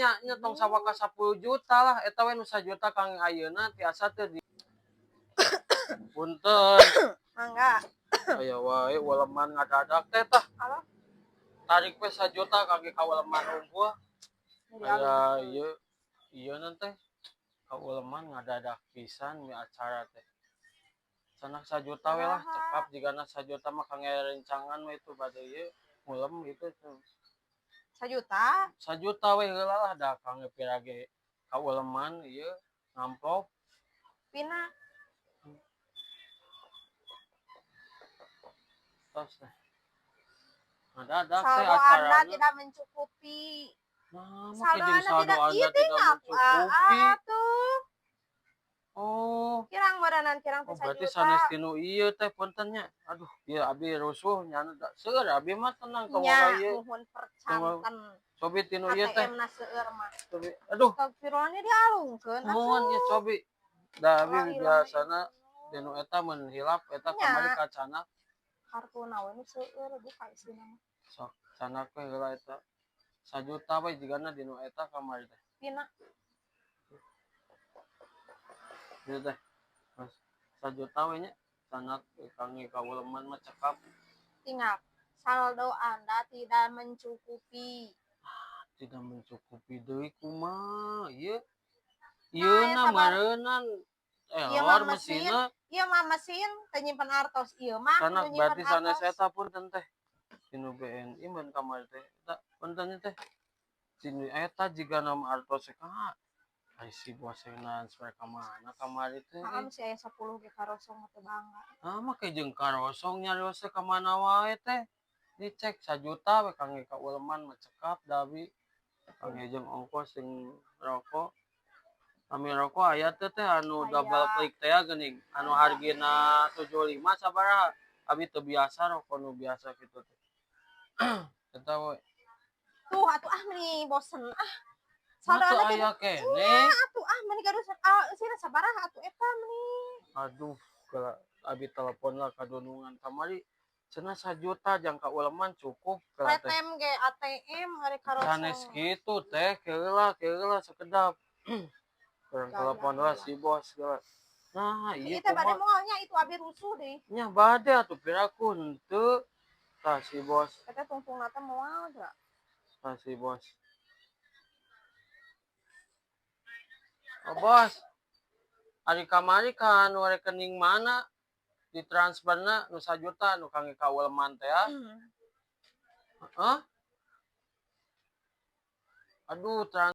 nya nya tong sawaka 10 juta lah, eta we nu sajuta kang ayeuna tiasa teu di. Punten. Mangga. Aya wae uleman ngadadak teh tah. Halo. Tarik we sajuta kangge kauleman unggul. Aya ieu ieu teh kauleman ngadadak pisan mi acara teh. Sanak sajuta we lah cekap, jigana sajuta mah kangge rencangan we itu bade ieu ngulem gitu. Sajuta? Sajuta we heula lah, da kangge pira ge kauleman ieu ngamplop. Pina. Tos teh. Ngadadak teh Saldo Anda acarana. Tidak mencukupi. Nah, make Saldo jeung Anda saldo tidak Anda ieu tidak tinggal mencukupi. Ah, tuh. Oh. Kirang badanan kirang Oh, teh berarti sajuta. sanes tinu ieu teh, punten nya. Aduh, ieu abi rusuh nya seueur abi mah tenang ka Nya, ieu. Muhun percanten. Cobi tinu ieu teh. ATM na seueur mah. Cobi. Aduh, Astagfirullah, ini dialungkeun muhun atuh. Ieu cobi. Da abi La ilaha biasana illallah. Dinu eta mun hilap eta Nya. Kamari kacana. Kartuna we nu seueur buka isina mah. Sok canak we heula eta. Sajuta we jigana dinu eta kamari teh. Pina. Ieu teh. Mas, sajuta we nya. Sanak kangge kauleman mah cekap. Tinggal saldo Anda tidak mencukupi. Tidak mencukupi deui kumaha ieu? Nah, Ieu na eta mah meureunnan Ieu mah error mesin, mesinna. Ieu mah mesin teu nyimpen artos, ieu mah Sanak nu nyimpen berarti sanes artos. Eta punten teh. Tinu BNI mun kamari teh eta punten teh. Tinu eta jigana mah artos ka. Ai si bos transfer ka mana kamari teh Heeh, euy. Masih aya 10 ge karosong mah teu bangga. Ah, make jeung karosong nyarios teh ka mana wae teh. Dicek sajuta we kangge kauleman mah cekap da abi. Kangge jeung ongkos jeung rokok. Kami rokok aya teh teh anu double Aya. Click teh geuning anu Aya. Hargina 75 sabaraha. Abi teu biasa rokok nu biasa kitu teh. Eta we. Tuh atuh ah, meni bosen ah. Mah Saldo teu Anda aya tidak keneh. Nya atuh ah, meni gaduh ah eusina sabaraha atuh eta meni. Aduh, kela abi telepon lah ka dunungan kamari cenah sajuta jang kauleman cukup kela teh. Pretem ge ATM ari Sanes karosong. Kitu teh, keula keula sakedap. Urang Gaya telepon lah heula. Si bos geura. Nah, ieu Ieu teh bade kumaha? Moal nya itu abi rusuh deui. Nya bade atuh piraku henteu. Tah si bos. Eta tungtungna teh moal geura. Tah si bos. Oh bos. Ari kamari ka nu rekening mana ditransferna nu sajuta nu kangge kauleman teh ah? Hah? Aduh, trans